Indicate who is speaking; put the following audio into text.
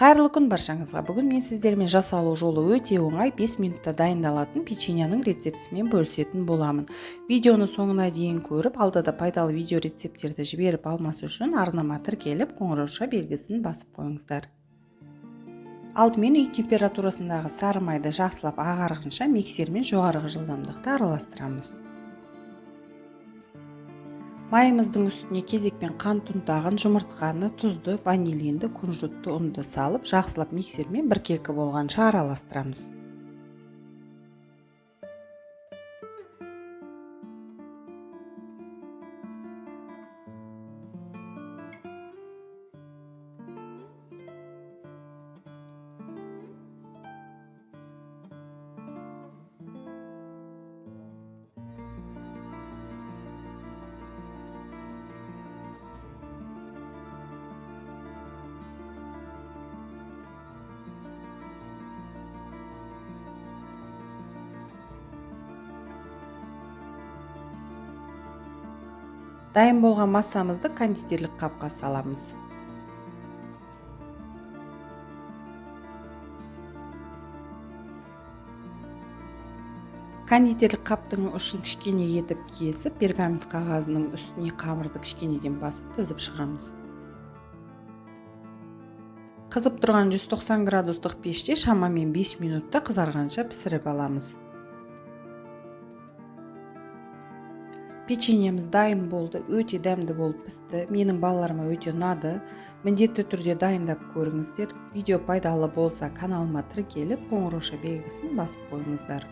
Speaker 1: Қайырлы күн баршаңызға. Бүгін мен сіздермен жасалу жолы өте оңай, 5 минутта дайындалатын печеньенің рецептісімен бөлісетін боламын. Видеоны соңына дейін көріп, алда да пайдалы видео рецепттерді жіберіп алмас үшін арнама тіркеліп, қоңырауша белгісін басып қойыңыздар. Алдымен үй температурасындағы сары майды жақсылап ағарғанша миксермен жоғарғы жылдамдықта араластырамыз. Майымыздың үстіне кезекпен қант ұнтағын, жұмыртқаны, тұзды, ванилинді, кунжутты ұнды салып, жақсылап миксермен біркелкі болғанша араластырамыз. Дайын болған массамызды кондитерлік қапқа саламыз. Кондитерлік қаптың ұшын кішкене етіп кесіп, пергамент қағазының үстіне қамырды кішкенеден басып тізіп шығамыз. Қызып тұрған 190 градустық пеште шамамен 5 минутта қызарғанша пісіріп аламыз. Печеньеміз дайын болды, өте дәмді болып пісті. Менің балаларыма өте ұнады. Міндетті түрде дайындап көріңіздер. Видео пайдалы болса, каналыма тіркеліп, қоңырауша белгісін басып қойыңыздар.